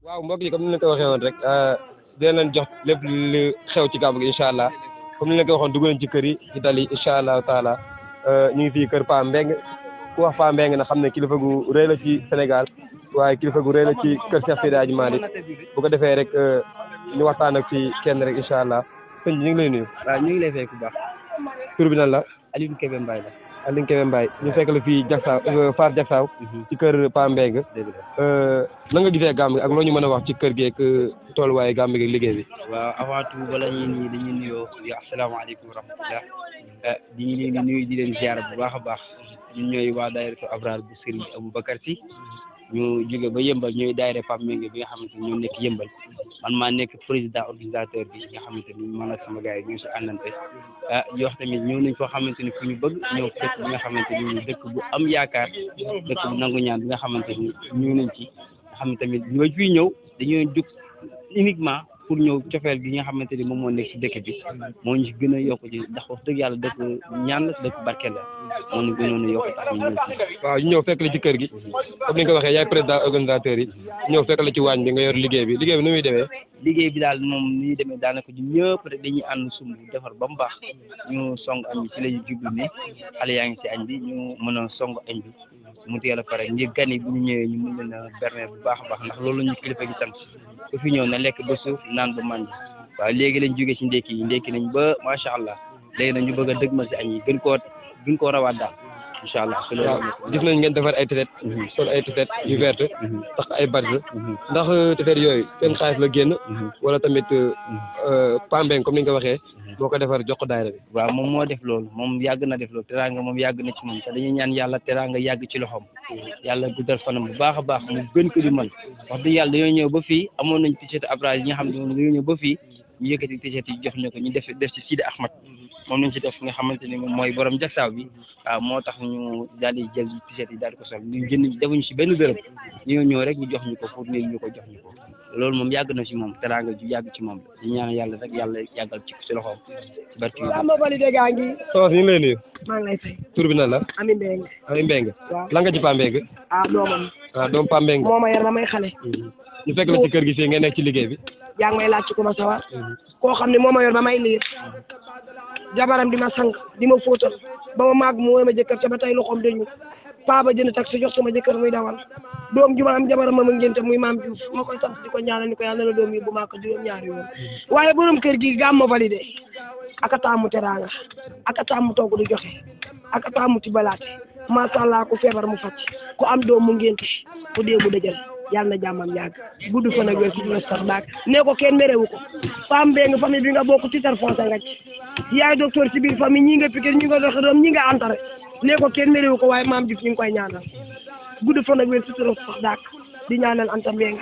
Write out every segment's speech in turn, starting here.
waaw mbokk yi comme ni leen ko waxee woon rek dina leen jox lépp lu xew ci gàmmu gi incha allah comme ni leen ko waxoon dugg nañ ci kër yi ci dal yi incha allahu taala ñu ngi fii kër Pa Mbeng ku wax Pa Mbeng na xam ne kilifa gu rëy la ci Sénégal waaye kilifa gu rëy la ci kër Cheikh Seydi Hadji Malick bu ko defee rek ñu waxtaan ak ci kenn rek incha allah sëñ bi ñu ngi lay nuyu. waaw ñu ngi lay fekk bu baax. tur bi nan la. Aliou Kébé Mbaye la. Aliou Kébé Mbaye ñu fekk la fii Jaksaaw Fass Jaksaaw ci kër Pa Mbeng na nga gisee gàmm gi ak loo ñu mën a wax ci kër gi ak tolluwaayu gàmm gi ak liggéey bi. waaw avant tout bala ñuy nii dañuy nuyoo asalaamaaleykum wa rahmatulah di leen di nuyu di leen ziar bu baax a baax ñun ñooy waa daayira Abrar bu Serigne Aboubacar Sy ñu jóge ba yëmbal ñooy daayira Pape Mengue bi nga xamante ni ñoo nekk yëmbal man maa nekk président organisateur bi nga xamante ni man ak sama gars yi ñoo si àndante di wax tamit ñëw nañ foo xamante ni fu ñu bëgg ñëw dëkk bi nga xamante ni dëkk bu am yaakaar dëkk bu nangu ñaan bi nga xamante ni ñëw nañ ci nga xam ne tamit ñoo fiy ñëw dañoo jóg uniquement pour ñëw cofeel gi nga xamante ni moom moo nekk si dëkk bi moo ñu gën a yokk ci ndax wax dëgg yàlla dëkk ñaan la dëkk barkeel la moo ñu gënoon a yokk tax ñu ñëw ci. waaw ñu ñëw fekk la ci kër gi comme ni nga ko waxee yaay président organisateur yi ñëw fekk la ci waañ bi nga yor liggéey bi nu muy demee. liggéey bi daal moom ni ñuy demee daanaka ñun ñëpp rek dañuy ànd sumb defar ba mu baax ñu song añ bi ci lay jublu ni xale yaa ngi si añ bi ñu mën a song añ bi mu teel a pare ngir gan yi bu ñu ñëwee ñu mën leen a berne bu baax a baax ndax loolu la ñu kilifa gi sant ku fi ñëw na lekk ba suuf naan ba màndi waaw léegi lañ jógee ci ndékki yi ndékki nañ ba macha allah léegi nag ñu bëgg a dëgmal si añ yi gën koo rawaat daal incha allah. waaw gis nañ ngeen defar ay tiset sol ay tiset yu verte tax ay badge ndax tiset yooyu seen xaalis la génn wala tamit Pa Mbeng comme ni nga ko waxee moo ko defar jox ko daayira bi. waaw moom moo def loolu moom yàgg na def loolu teraanga moom yàgg na ci moom te dañuy ñaan yàlla teraanga yàgg ci loxoom yàlla guddal fanam bu baax a baax mu gën ko di mën wax dëgg yàlla dañoo ñëw ba fii amoon nañ t-shirt Abrar yi nga xam ne moom dañoo ñëw ba fii ñu yëkkati t-shirt yi jox ñu ko ñu def ci Sidi Ahmad moom lañ ci def nga xamante ni moom mooy borom Jaksaaw bi waaw moo tax ñu daal di jël t-shirt yi daal di ko sol ñu jënd defuñu ci benn dërëm ñu ñëw rek ñu jox ñu ko pour léegi ñu ko jox ñu ko loolu moom yàgg na ci moom teraanga ju yàgg ci moom la ñu ñaan yàlla rek yàlla yàggal ci loxoom ci barki yi. soxna si ñu ngi lay nuyu. maa ngi lay fay. tur bi nan la. Ami Mbeng. Ami Mbeng. waaw lan nga ci Pa Mbeng. doomam. doom Pa Mbeng. moo ma yar ba may xale. ñu fekk la ci kër gi fii nga nekk ci liggéey bi. yaa ngi may laaj ci ku ma sawar. koo xam ne moo ma yor ba may liir. jabaram di ma sang di ma fóotal ba ma màgg mu woy ma jëkkër ca ba tey loxoom dañu paa ba jënd taxi jox sama jëkkër muy dawal doom ju ma am jabaram ma ngénte muy maam Diouf ma koy sant di ko ñaanal ni ko yàlla na la doom yi bu maaka juróom-ñaari yoon waaye borom kër gi gàmm validé aka taamu teraanga aka taamu togg di joxe aka taamu ci balaate macha allah ku feebar mu faj ku am doom mu ngénte ku dee mu dëjël yàlla na jàmmam yàgg gudd fan ak wér ci dina sax daak nee ko kenn merewu ko Pa Mbeng famille bi nga bokk ci tar foncé nga ci yaay docteur ci biir famille ñi nga piqué ñi nga dox doom ñi nga antare nee ko kenn merewu ko waaye maam Diouf ñu ngi koy ñaanal gudd fan ak wér ci dina sax daak di ñaanal Anta Mbeng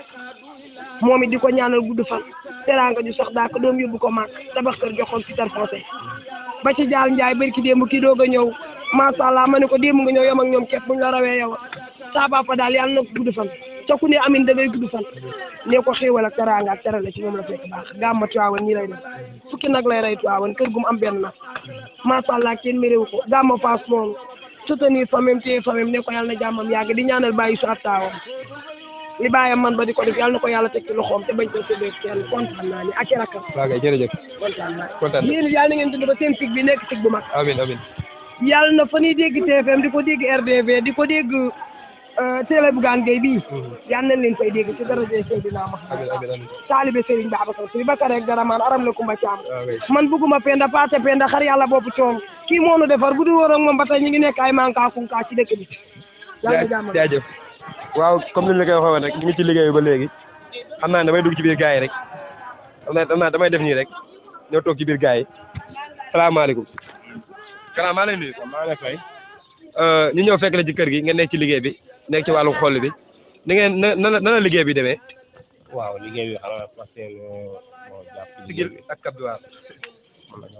moom it di ko ñaanal gudd fan teraanga ju sax daak doom yóbbu ko màgg tabax kër joxoon ci tar foncé ba ci jaal njaay barki démb kii doog a ñëw macha allah ma ne ko démb nga ñëw yam ak ñoom képp buñ la rawee yow saaba fa daal yàlla na ko gudd fan ca ku ne amin da ngay gudd fan ne ko xéewal ak teraanga ak terale ci moom la fekk baax gàmma Tiwaawan nii lay def fukki nag lay rey Tiwaawan kër gum am benn nag macha allah kenn méréwu ko gàmma Fass moom soutenir famem téye famem ne ko yàlla na jàmmam yàgg di ñaanal bàyyi su attaawam li bàyyam man ba di ko def yàlla na ko yàlla teg ci loxoom te bañ ko séddee kenn kontaan naa ni ak i rakkam. waaw kay jërëjëf. kontaan naa yéen yàlla na ngeen dund ba seen sig bi nekk sig bu mag. amiin amiin. yàlla na fa ñuy dégg TFM di ko dégg RDV di ko dégg télé Bougane Gueye bii yàlla nañ leen fay dégg ci daraja Seydina Muhammad taalibe Serigne Babacar Sy Bakar rek dara man aram la Kumba Caam man bëgguma penda paate penda xar yàlla bopp coom kii moo nu defar bu dul woon ak moom ba tey ñu ngi nekk ay manka kunka ci dëkk bi jaajëf waaw comme ni ñu la koy waxee woon rek ñu ngi ci liggéey ba léegi xam naa ne damay dugg ci biir gars yi rek xam naa damay def nii rek ñëw toog ci biir gars yi salaamaaleykum kanaa maa lay nuyu maa ngi lay fay ñu ñëw fekk la ci kër gi nga nekk ci liggéey bi nekk ci wàllum xoll bi ni ngeen na la liggéey bi demee. waaw liggéey bi xanaa parce que moo jàpp ci liggéey bi ak Abdou War.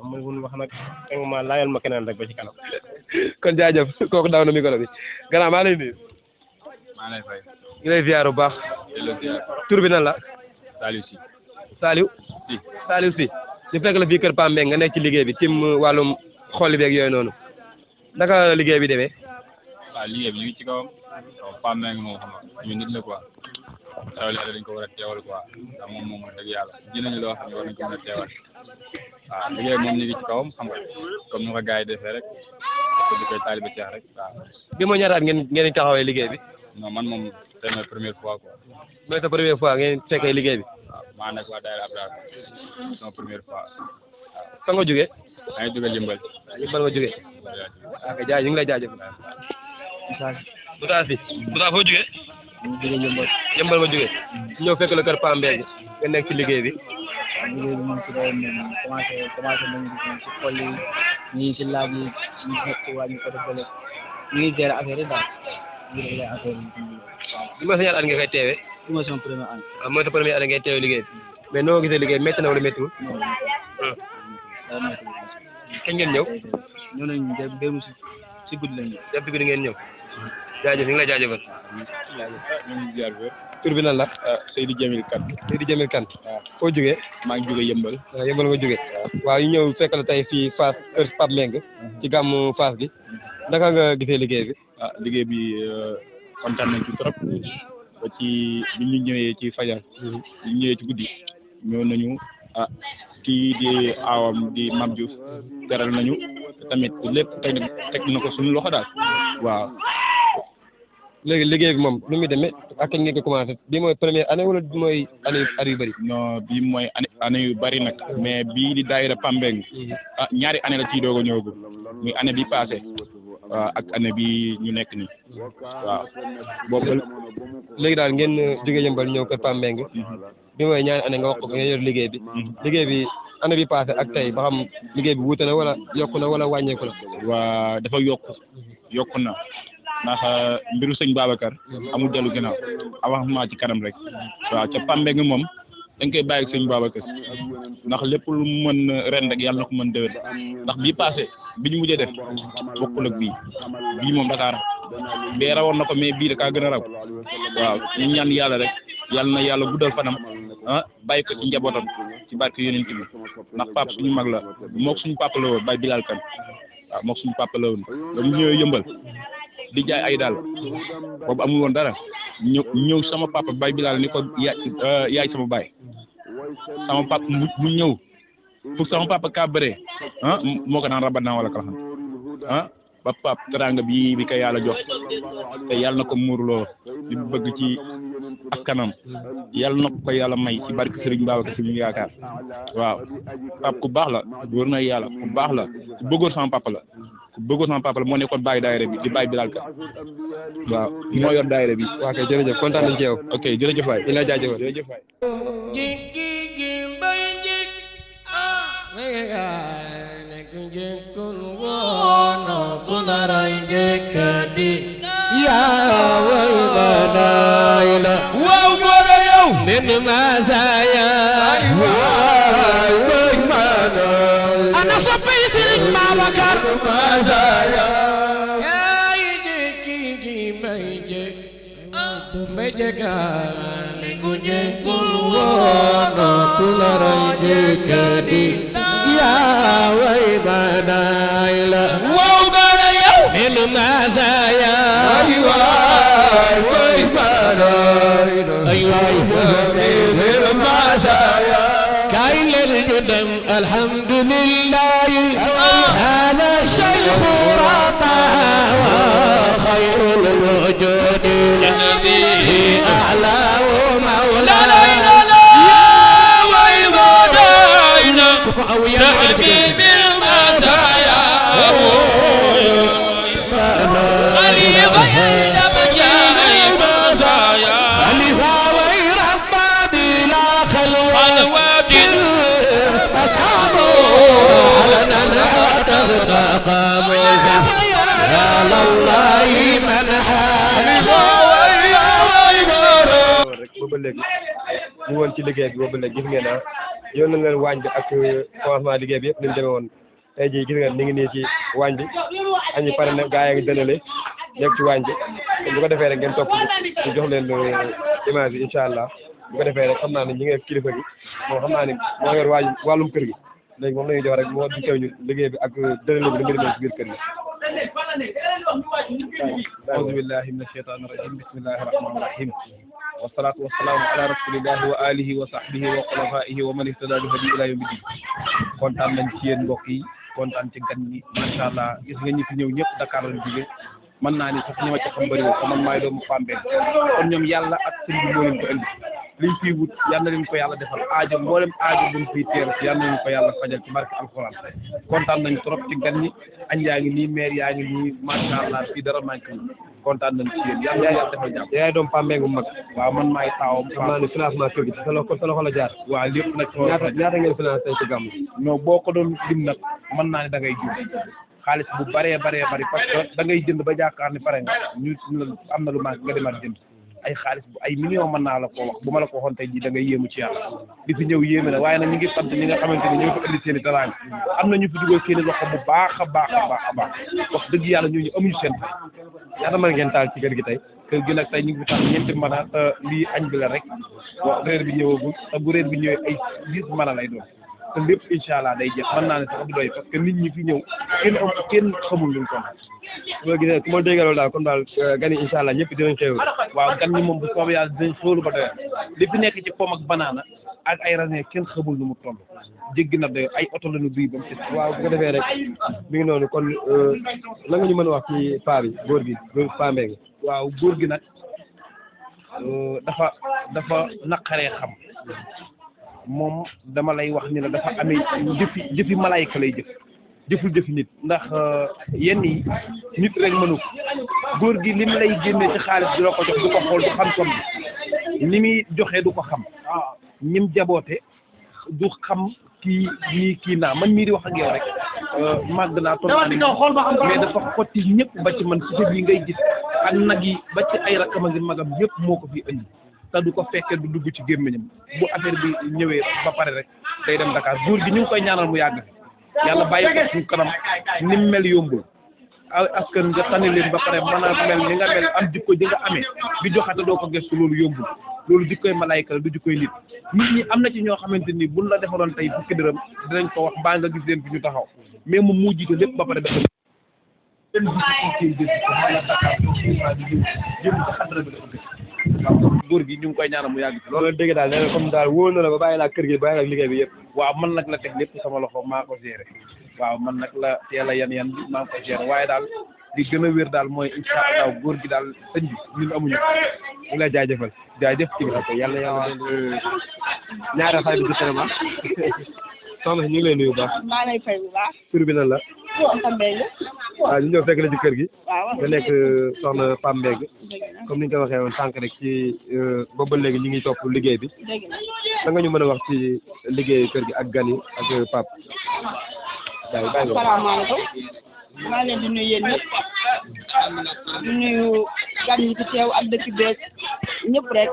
man mun wax nag teg ma laajal ma keneen rek ba ci kanam. kon jaajëf kooku daaw na micro bi gannaaw maa lay nuyu. maa lay fay. ñu lay ziar bu baax. tur bi nan la. Saliou Sy. Saliou Sy ñu fekk la fii kër Pa Mbeng nga nekk ci liggéey bi tim wàllum xoll beeg yooyu noonu naka liggéey bi demee. waaw liggéey bi ñu ngi ci kawam Pa Mbeng moom xam nga ñu nit la quoi taw li dañ ko war a teewal quoi ndax moom dëgg yàlla ji nañu loo xam ne war nañ ko mën a teewal waaw liggéey moom ñu ngi ci kawam xam nga comme ni ko gars yi defee rek di koy taalibe Cheikh rek waaw. bi ma ñaataat ngeen taxawee liggéey bi. non man moom c'est ma première fois quoi. mooy sa première fois ngeen fekkee liggéey bi. waaw maa nekk waa daayira Abrar sama première fois waaw. fa nga jógee. maa ngi jógee Limbal. Limbal nga jógee. ok jaay ñu ngi lay jaajëfal. Moussa Sy. Moussa foo jógee. jógee Limbal. Limbal nga jógee. ñëw fekk la kër Paa Mbengue nga nekk ci liggéey bi. liggéey bi moom ci doon commencé nañu ci xol yi ñii ci laaj yi ñu nekk ci wàññi ko defale ñu ngi gérer affaire yi daal ñu ngi gérer affaire yi. bi ma sa ñaata at nga koy teewee. bi ma sama première année. waaw mooy sa première année ngay teewee liggéey bi mais noo gisee liggéey métti na wala méttiwul. kañ ngeen ñëw. ñëw nañu dem si guddi lañu ñëw. dem si guddi ngeen ñëw. jaajëf ñu ngi lay jaajëfal. ñu ngi ziar bi. tur bi lan la. Seydou Jamil Kane. Seydou Jamil Kane. waaw foo jógee. maa ngi jógee Yëmbal. waaw Yëmbal nga jógee. waaw ñu ñëw fekk la tey fii Fass kër Pape Mbengue ci gàmmu Fass bi naka nga gisee liggéey bi. liggéey bi kontaan nañ ci trop ba ci bi ñu ñëwee ci fajar. bi ñu ñëwee ci guddi ñëw nañu kii di aawam di Mame Diouf teral nañu tamit lépp teg na ko suñu loxo daal waaw. léegi liggéey bi moom nu muy demee ak kañ ngeen ko commencé bi mooy première année wala bi mooy année yu bëri. non bii mooy année yu bëri nag mais bii di daayira Pape Mbengue ñaari année la ciy doog a ñëwagul muy année bi passé waaw ak année bi ñu nekk nii waaw boobu. léegi daal ngeen jóge Yëmbal ñëw kër Pape Mbengue bi mooy ñaari année nga wax ko nga yor liggéey bi. liggéey bi année bi passé ak tey ba xam liggéey bi wuute na wala yokku na wala wàññeeku na. waa dafa yokku na. ndax mbiru sëñ Babacar amul dellu ginnaaw avancement ci kanam rek waaw ca Pape Mbengue moom dañ koy bàyyi ak sëñ Babacar ndax lépp lu mu mën ren rek yàlla na ko mën déwén ndax bii passé bi ñu mujjee def bokkul ak bii moom Dakar bee rawoon na ko mais bii da kaa gën a raw waaw ñu ñaan yàlla rek yàlla na yàlla guddal fanam bàyyi ko ci njabootam ci barke yonent bi ndax Pape suñu mag la mook suñu papa la woon Baye Bilal Kane waaw mook suñu papa la woon ba mu ñëwee Yëmbal di jaay ay daal boobu amul woon dara ñëw sama papa Baye Bilal ni ko yaay sama baay sama papa mu ñëw pour sama papa ka bëree moo ko naan rabat naa wala kala xam ba pap teranga bi ko yàlla jox te yàlla na ko muurloo di bëgg ci askanam yàlla na ko yàlla may ci barke Serigne Babacar Sy ñu yaakaar waaw pap ku baax la wóor na yàlla ku baax la ku bëggoon sama papa la moo nekkoon bàyyi daayira bi di bàyyi Bilal Ka waaw moo yor daayira bi. waaw kay jërëjëf kontaan nañ ci yow. ok jërëjëf waay. di la jaajëfal jërëjëf waay. ana soppay Serigne Babacar yaay jekki gi may jekkaale gu jekkul woon ku la roy jekkadi yaa way banaay la wow gara yow min masaya ay way banaay ay way min masaya kay leen ñu dem alhamdulillah ala shaykh rata wa khayrul wujud nabi a'la mawlana ya way banaayna habibil masaya khalifa ila bajai masaya khalifa way rabba bila khalwa booba léegi ñu woon ci liggéey bi booba léegi gis ngeen yoon na leen waañ bi ak commencement liggéey bi yëpp ni mu demee woon tey jii gis ngeen ni ngi nii ci waañ bi añi pare na gaa yaa ngi dënale nekk ci waañ bi bu ko defee rek ngeen topp ñu jox leen image yi incha allah bu ko defee rek xam naa ne ñi ngi kilifa gi moom xam naa ne moo yor wàllum kër gi léegi moom la ñuy jox rek moo di teew ñu liggéey bi ak dënale bi ni mu demee ci biir kër gi auzu billahi mina shaytaani rajim bismillahi rahmaani rahim wasalaatu wasalaamu ala rasulillahi wa alihi wa sahbihi wa xulafaihi wa man ihtada bi hadi ila yawmi din kontaan nañ ci yéen mbokk yi kontaan ci gan ñi macha allah gis nga ñi fi ñëw ñëpp Dakar lañ jóge mën naa ni sax ñi ma ca xam bëriwul ko man maay doomu Pambeng kon ñoom yàlla ak sëñ bi moo leen ko indi liñ fiy wut yal na leen ko yàlla defal aajo mboolem aajo buñ fiy teer yal na leen ko yàlla fajal ci barke alxuraan kontaan nañ trop ci gan ñi añ yaa ngi nii maire yaa ngi nii macha allah fii dara manqué wu kontaan nañ ci yéen yàlla defal jàmm. yaay doom Pambeng bu mag. waaw man maay taawam. xam naa ne financement kër gi sa loxo la jaar. waaw lépp nag. ñaata ngeen financé ci gàmm. non boo ko doon lim nag mën naa ne da ngay jub xaalis bu bëree bari parce que da ngay jënd ba jàkkaar ni pare nga ñu am na lu manqué nga demaat jënd ay xaalis bu ay millions mën naa la koo wax bu ma la ko waxoon tey jii da ngay yéemu ci yàlla di fi ñëw yéeme na waaye nag ñu ngi sant ñi nga xamante ni ñoo fi indi seen i talaang am na ñu fi dugal seen i loxo bu baax a baax wax dëgg yàlla ñooñu amuñu seen fay. ñaata mën ngeen taal ci kër gi tey. kër gi nag tey ñu ngi fi taal ñeenti mën a lii añ bi la rek bon reer bi ñëwagul te bu reer bi ñëwee ay 10 mën a lay doon te lépp incha allah day jeex mën naa ne sax du doy parce que nit ñi fi ñëw kenn xamul luñ ko su ma gisee su ma déggee loolu daal comme daal gan yi incha allah ñëpp dinañ xéewal. waaw gan ñi moom bu soobee yàlla dinañ xéewlu ba doyal li fi nekk ci pomme ak banaana ak ay raisin kenn xamul nu mu toll jéggi na doy ay oto la ñu duy ba mu ci waaw bu ko defee rek mi ngi noonu kon la nga ñu mën a wax ci paa bi góor gi góor Pambeng. waaw góor gi nag dafa naqaree xam moom dama lay wax ni la dafa amee jëfi malayka lay jëful jëfi nit ndax yenn yi nit rek mënu ko góor gi lim lay génne ci xaalis du la ko jox du ko xool du xam som bi ni muy joxe du ko xam ñim jaboote du xam kii naa man mii di wax ak yow rek màgg naa toll mais dafa xotti ñëpp ba ci man ci yi ngay gis ak nag yi ba ci ay rakkam ak magam yëpp moo ko fi indi te du ko fekkee du dugg ci gémmiñam bu affaire bi ñëwee ba pare rek day dem Dakar góor gi ñu ngi koy ñaanal mu yàgg yàlla bàyyi ko suñu kanam ni mu mel yombul askan nga tànn leen ba pare mën a mel ni nga mel am jikko ji nga amee di joxate doo ko gëstu loolu yombul loolu jikkoy malayka la du jikkoy nit ñi am na ci ñoo xamante ni buñ la defaroon tey fukki dërëm dinañ ko wax mbaa nga gis leen fi ñu taxaw mais moom moo jiite lépp ba pare dafa góor gi ñu ngi koy ñaanal mu yàgg ci loolu dégg daal nee na comme daal wóor na la ba bàyyi laa kër gi bàyyi laa liggéey bi yëpp. waaw man nag la teg lépp sama loxo maa ko géré waaw man nag la teel a yan bi maa ko géré waaye daal li gën a wér daal mooy incha allah góor gi daal sëñ bi ñun amuñu ñu ngi lay jaajëfal jaajëf ci yàlla ñaari xay bi di cinéma soxna si ñu ngi lay nuyu bu baax. maa lay fay bu baax. tur bi nan la. Pambeng. waaw ñu ñëw fekk la ci kër gi. waaw nga nekk soxna Pambeng. comme ni nga ko waxee woon sànq rek ci boobu ba léegi ñu ngi topp liggéey bi. dëgg la. da nga ñu mën a wax ci liggéeyu kër gi ak gan yi ak Pape. asalaamaaleykum. maa leen di nuyu yéen ñëpp. di nuyu gan ñi fi teew ak dëkk beeg ñëpp rek.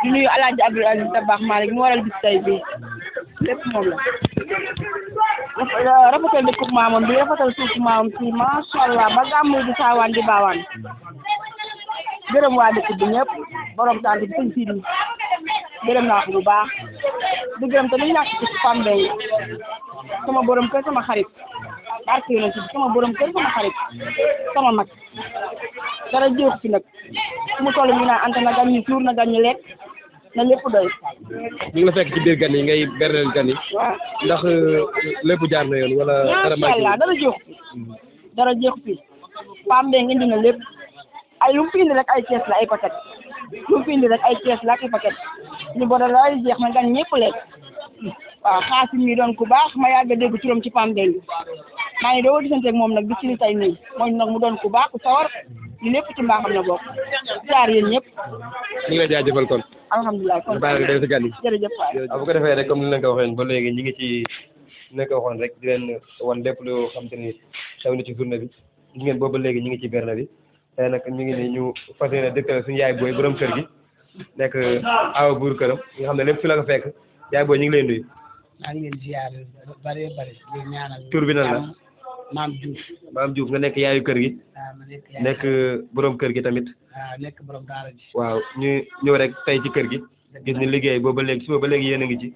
di nuyu El Hadj Abdou Aziz Dabakh Malick mu waral bis tey bii lépp moom la. rafetal dëkkub maamam bi rafetal suufu maamam si macha allah ba gàmmu di saawaan di baawaan gërëm waa dëkk bi ñëpp borom sant bi sëñ Sidi gërëm naa ko bu baax di gërëm tamit ñàkk ci Pambeng sama borom kër sama xarit barke yonent bi sama borom kër sama xarit sama mag dara jéex fi nag su mu toll mi naa anta na gan ñi suur na gan ñi lekk na lépp doy. ñu ngi la fekk ci biir gan yi ngay berneel gan yi. waaw ndax lépp jaar na yoon wala. macha allah dara jeexu fi dara jeexu fi Pambeng indi na lépp ay lu mu fi indi rek ay kees la ay paquet lu mu fi indi rek ay kees la ak ay paquet ñu boole la ay jeex na gan ñëpp lekk waaw xaasim mi doon ku baax ma yàgg a dégg turam ci Pambeng maa ngi doon gisante ak moom nag bi ci li tey nii mooy nag mu doon ku baax ku sawar ñu lépp ci mbaaxam na bokk jaar yéen ñëpp. ñu ngi lay jaajëfal kon. alhamdulilah kon bàyyi la dem si gan yi. jërëjëf waay. bu ko defee rek comme ni leen ko waxee ba léegi ñu ngi ci ni ko waxoon rek di leen wan lépp loo xam te ni xew na ci journée bi gis ngeen boobu ba léegi ñu ngi ci berne bi tey nag ñu ngi ni ñu fas yéene dëkkal suñu yaay booy borom kër gi nekk awa buur këram nga xam ne lépp fi la ko fekk yaay booy ñu ngi lay nuyu. maa ngi leen ziar bari di ñaanal. tur bi nan la. Maam Diouf. Maam Diouf nga nekk yaayu kër gi. waaw ma nekk yaayu nekk borom kër gi tamit. waaw nekk borom daara ji. waaw ñu ñëw rek tey ci kër gi. gis ni liggéey boobu ba léegi suba ba léegi yéen a ngi ci.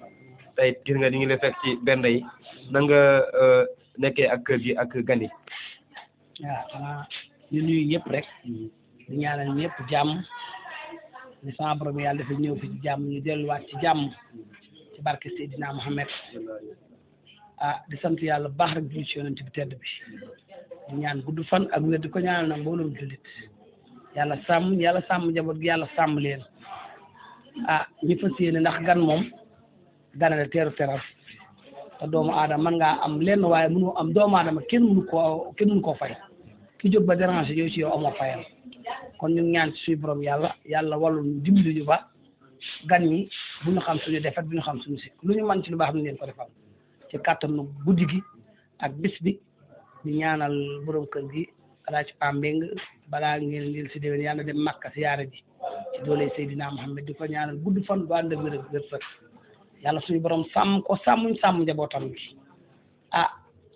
tey gis nga ñu ngi lay fekk ci benn yi na nga nekkee ak kër gi ak gan yi. waaw xanaa ñu nuyu ñëpp rek. di ñaanal ñëpp jàmm. ni sama borom yàlla dafa ñëw fi ci jàmm ñu delluwaat ci jàmm ci barke Seydina Mohamed di sant yàlla baax rek di ci yonent bi tedd bi di ñaan gudd fan ak wér di ko ñaanal nag mboolum jullit yàlla sàmm njaboot gi yàlla sàmm leen ñu fas yéene ndax gan moom ganale teeru teral te doomu aadama mën ngaa am lenn waaye mënu am doomu aadama kenn mënu koo fay ki jóg ba déranger yow ci yow amoo fayal kon ñu ngi ñaan ci suñu borom yàlla wallu ñu dimbali ñu ba gan ñi bu ñu xam suñu defet bu ñu xam suñu sikk lu ñu mën ci lu baax ñu leen ko defal ci kàttanu guddi gi ak bis bi di ñaanal borom kër gi Alaaji Pam Mbeng balaa ngeen leen si déwén yàlla dem Makka siyaare ji ci doole Seydina Mohamed di ko ñaanal gudd fan bu ànd ak wér wërsëg yàlla suñu borom sàmm ko sàmm njabootam gi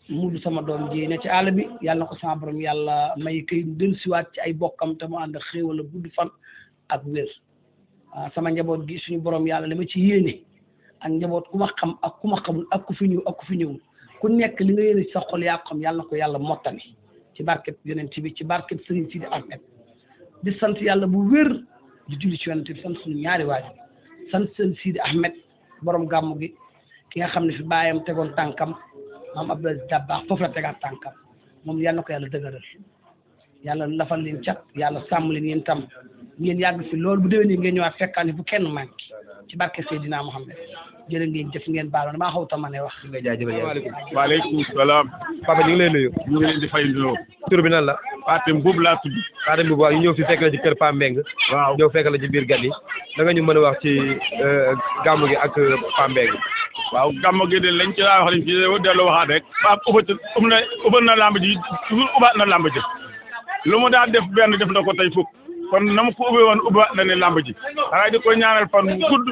mudu sama doom ji ne ci àll bi yàlla na ko sama borom yàlla may kay dellusiwaat ci ay bokkam te mu ànd ak xéewal gudd fan ak wér sama njaboot gi suñu borom yàlla li ma ci yéene ak njaboot ku ma xam ak ku ma xamul ak ku fi ñëw ku nekk li nga yéene ci sa xol yaa ko xam yàlla na ko yàlla mottali ci barkeb yonent bi ci barkeb Serigne Sidi Ahmed di sant yàlla bu wér di julli ci yonent bi sant suñu ñaari waajur sant Serigne Sidi Ahmed borom gàmmu gi ki nga xam ne fi baayam tegoon tànkam maam Abdou Aziz Dabakh foofu la tegaat tànkam moom yal na ko yàlla dëgëral yàlla lafal leen cat yàlla sàmm leen yéen tam ngeen yàgg fi loolu bu déwénee ngeen ñëwaat fekkaani bu kenn manqué ci barke Seydina Mohamed jërë ngeen jëf ngeen baaloon damaa xaw tama ne wax. nga jaajëfal waaleykum salaam. papa ñu ngi lay nuyu. ñu ngi leen di fay nuyoo. tur bi nan la. Fatim Mbuub laa tudd. Fatim Mbuub waaw ñu ñëw fi fekk la ci kër Pam Mbeng. waaw ñëw fekk la ci biir gan yi. da nga ñu mën a wax ci gàmmu gi ak Pam Mbeng. waaw gàmmu gi de lañ ci laa wax lañ ci dellu waxaat rek. Pape ubbat na lamb ji ubaat na lamb ji lu mu daan def benn def na ko tey fukk kon na mu ko ubbee woon ubbaat na ne lamb ji xanaa di ko ñaanal fan gudd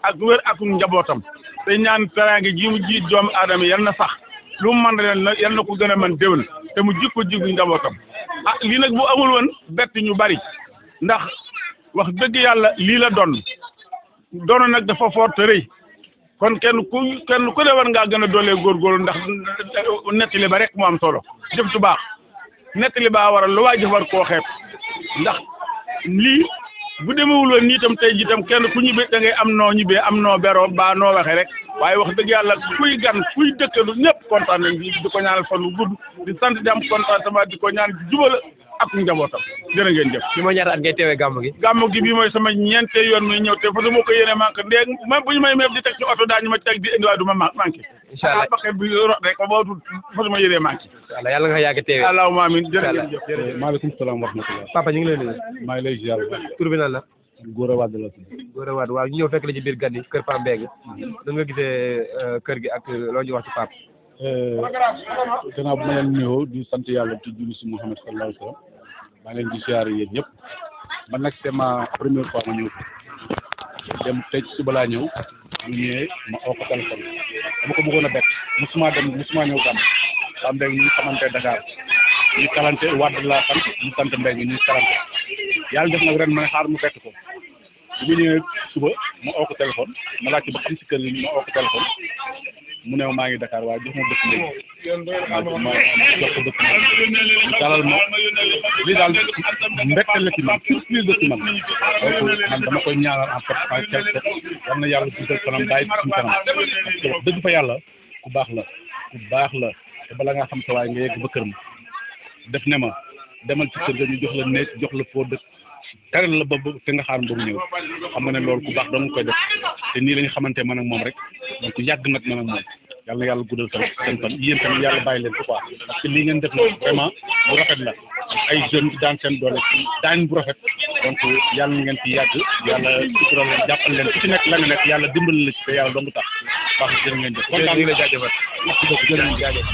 ak wér ak njabootam te ñaan teraange ji mu ji doomu aadama yal na sax lu mu mën leen yal na ko gën a mën déwén te mu jikko jigu njabootam lii nag bu amul woon bett ñu bari ndax wax dëgg yàlla lii la doon nag dafa fort te rëy kon kenn ku ne war ngaa gën a doolee góorgóorlu ndax nettali ba rek mu am solo jëf tu baax nettali baa waral lu waay jëf war koo xeeb ndax lii bu demewul woon nii itam tey jii itam kenn ku ñibbee da ngay am noo ñibbee am noo beroo baa noo waxee rek waaye wax dëgg yàlla kuy gan kuy dëkkalu ñëpp kontaan nañ di ko ñaanal fan wu gudd di sant di am contentement di ko ñaan jubala ak njabootam jërë ngeen jëf. bi mooy ñaata at ngay teewee gàmmu gi. gàmmu gi bii mooy sama ñeente yoon muy ñëw te fa du ma ko yéene manqué ndéeg même bu ñu may meeb di teg ci oto daañu ma teg di indi waaye du ma manqué. incha allah baqe bi rot rek ba fa du ma yéene manqué. incha allah yàlla nga yàgg teewee. allahumma amiin jërë ngeen jëf. maaleykum salaam wa rahmatulah. papa ñu ngi lay nuyu. maa ngi lay ziar. tur bi nan la. Gora Wade la tudd. Gora Wade waaw ñu ñëw fekk la ci biir gan yi kër Pam Mbeng. da nga gisee kër gi ak loo ñu wax ci Pape. gannaaw bu ma leen nuyoo di sant yàlla ci julli si Muhammad sallallahu alayhi wa sallam maa ngi leen di ziar yéen ñëpp man nag c'est ma première fois ma ñëw dem tey suba laa ñëw mu ñëwee ma oo ko téléphone dama ko bëggoon a bett musuma ñëw Pam Mbeng ñu xamante Dakar ñu kalante Wade laa sant ñu sant Mbeng ñu kalante yàlla def nag ren ma ne xaar mu bett ko bu ñu ñëwee suba ma oo ko téléphone ma laajte ba xam si kër gi ma oo ko téléphone mu ne maa ngi Dakar waaye jox ma dëkk léegi ma jox ko dëkk mu dalal ma lii daal mbégte la ci man surprise la ci man donc man dama koy ñaanal en fait en quelque war na yàlla guddal kanam bàyyi ci suñu kanam parce que dëgg fa yàlla ku baax la te bala nga xam sa waaye nga yegg ba kër ma def ne ma demal ci kër ga ñu jox la néeg jox la foo dëkk teral la ba te nga xaar mbëru ñëw xam nga ne loolu ku baax doo nga koy def te nii la ñu xamante man ak moom rek donc yàgg nag man ak moom yàlla na yàlla guddal seen fan yéen tamit yàlla bàyyi leen ko quoi parce que lii ngeen def na vraiment bu rafet la ay jeunes daan seen doole daan bu rafet donc yàlla na ngeen ci yàgg yàlla sutural leen jàppal leen ku ci nekk la nga nekk yàlla dimbali la ci te yàlla dong tax baax jërë ngeen jëf kontaan la jaajëfal merci beaucoup jërë ngeen jaajëf